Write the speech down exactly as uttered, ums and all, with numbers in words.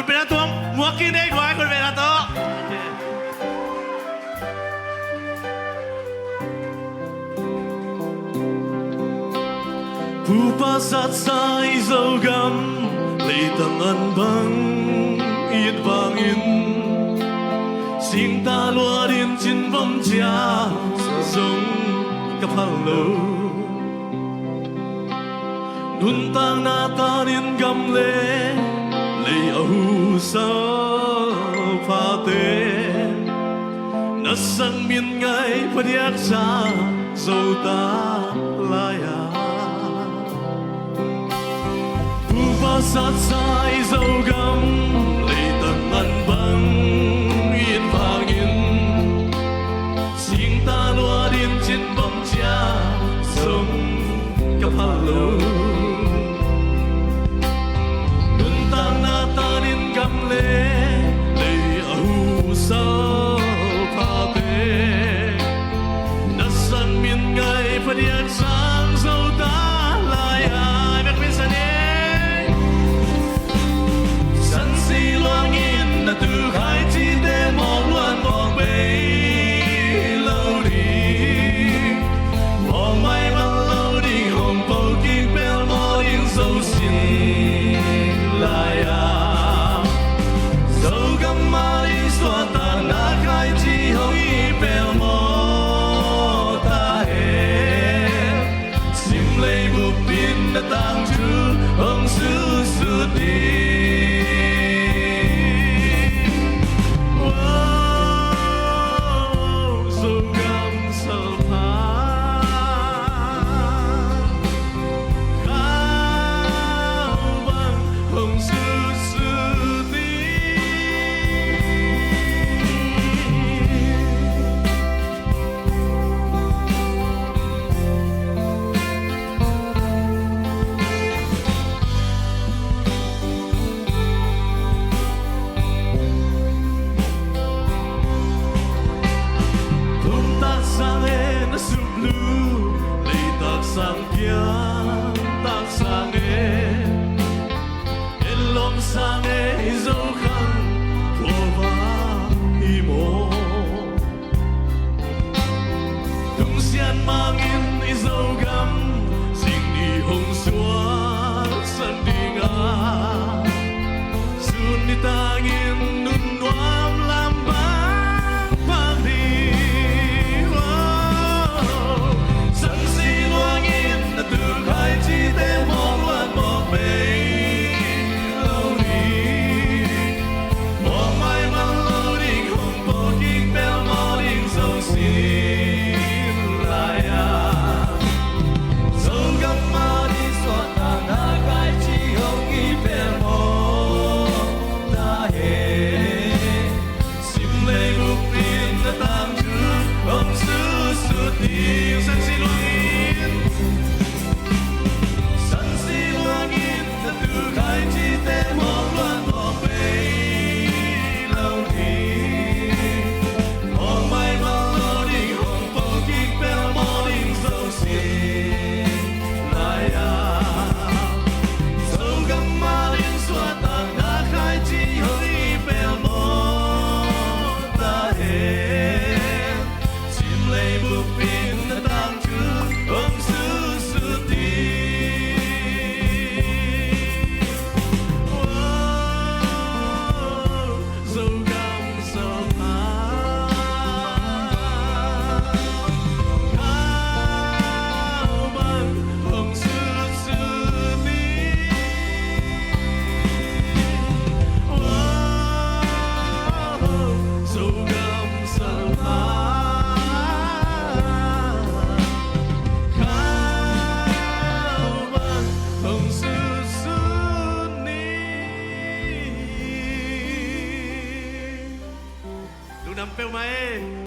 Pen a tuang muak kik ni ei guai, khut beng a tawh. Pu pa satsa i Zogam, leitang an bang it vangin, singta luatin cin vom cia zong ka phal lo. Nuntakna tanin gam le lei a husa phate, na sang min ngai phadiak sa zo ta lai-a. Pu pa satsa i Zogam, leitang an bang it vangin, singta luatin cin vom cia zong ka phal lo. Nuntakna tanin gam le lei a husa phate, na sang min ngai phadiak sang zo ta lai-a. Bek min sa ni. Sansi luangin na tu khaici te mawk luat mawk bei lo ding, mawk mai man lo ding, hong po kik pel maw ding zo sin lai-a. Zogam mah ding suahtakna khaici hong hi pel maw ta hen. Sim lei bup in na tangthu hong sutsut ding. Wow, Zogam salpha, khau bang hong sutsut ding. Kum tak sang e na sum lu, lei tak sang, pian tak sang e, en lawm sang e, i Zokhang phuava hi maw. Tungsian mangin i Zogam, zing ni hong suaksan ding a, sun ni tangin nun nuam lam bang bang ding. Wow. Sansi luangin na tu khaici te mawk luat mawk bei lo ding, mawk mai man lo ding, hong po kik pel maw ding zo sin lai-a. Zogam mah ding suahtakna khaici hong hi pel maw ta hen. Sim lei bup in na tangthu hong sutsut ding. Sansi luangin, sansi luangin na tu khaici te mawk luat mawk bei lo ding, mawk mai man lo ding, hong po kik pel maw ding zo sin lai-a. Zogam mah ding suahtakna khaici hong hi pel maw ta hen. Sim lei bup in na tangthu hong sutsut ding. Wow, Zogam salpha, khau bang hong sutsut ding. Wow, Zogam salpha, khau bang hong sutsut ni. Lungdam peuhmah e.